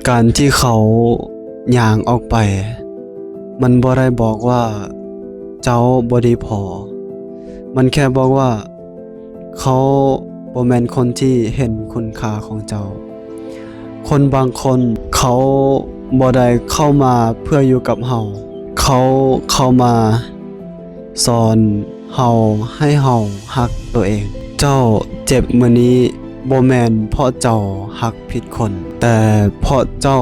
ການທີ່ເຂົາຍ່າງອອກໄປ ມັນບໍ່ໄດ້ບອກວ່າເຈົ້າບໍ່ດີພໍ. ມັນແຄ່ບອກວ່າເຂົາບໍ່ແມ່ນຄົນທີ່ເຫັນຄຸນຄ່າຂອງເຈົ້າ. ຄົນບາງຄົນເຂົາບໍ່ໄດ້ເຂົ້າມາເພື່ອຢູ່ກັບເຮົາ. ເຂົາເຂົ້າມາ ສອນເຮົາໃຫ້ເຮົາຮັກຕົວເອງ. ເຈົ້າເຈັບມື້ນີ້ບໍ່ແມ່ນເພາະເຈົ້າຮັກຜິດຄົນ, ແຕ່ເພາະເຈົ້າ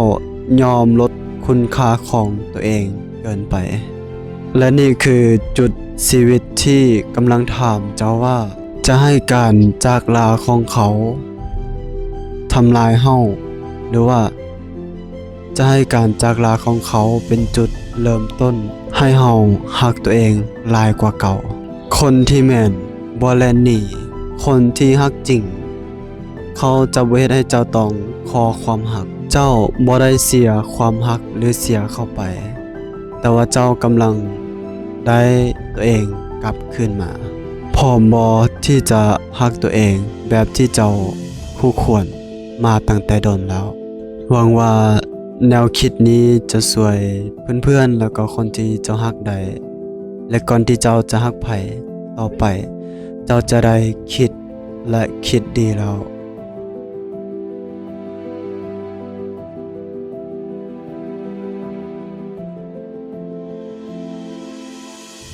ຍອມລົດຄຸນຄ່າຂອງຕົວເອງເກີນໄປ. ແລະ ນີ້ຄືຈຸດຊີວິດທີ່ກຳລັງຖາມເຈົ້າວ່າ ຈະໃຫ້ການຈາກລາຂອງເຂົາທຳລາຍເຮົາ ຫຼືວ່າ ຈະໃຫ້ການຈາກລາຂອງເຂົາເປັນຈຸດເລີ່ມຕົ້ນໃຫ້ເຮົາຮັກຕົວເອງຫຼາຍກວ່າເກົ່າ. ຄົນທີ່ແມ່ນບໍ່ແລ່ນໜີ, ຄົນທີ່ຮັກຈິງ ເຂົາຈະບໍ່ເຮັດໃຫ້ເຈົ້າຕ້ອງຂໍຄວາມຮັກ. ເຈົ້າບໍ່ໄດ້ເສຍຄວາມຮັກ ຫຼື ເສຍເຂົາໄປ, ແຕ່ວ່າເຈົ້າກຳລັງໄດ້ຕົວເອງກັບຄືນມາ. ພ້ອມບໍ່ທີ່ຈະຮັກຕົວເອງແບບທີ່ເຈົ້າຄູ່ຄວນມາຕັ້ງແຕ່ດົນແລ້ວ? ຫວັງວ່າແນວຄິດນີ້ຈະຊ່ວຍເພື່ອນໆ ແລ້ວກໍຄົນທີ່ເຈົ້າຮັກໄດ້ ແລະ ກ່ອນທີ່ເຈົ້າຈະຮັກໃຜຕໍ່ໄປ, ເຈົ້າຈະໄດ້ຄິດ ແລະ ຄິດດີແລ້ວ.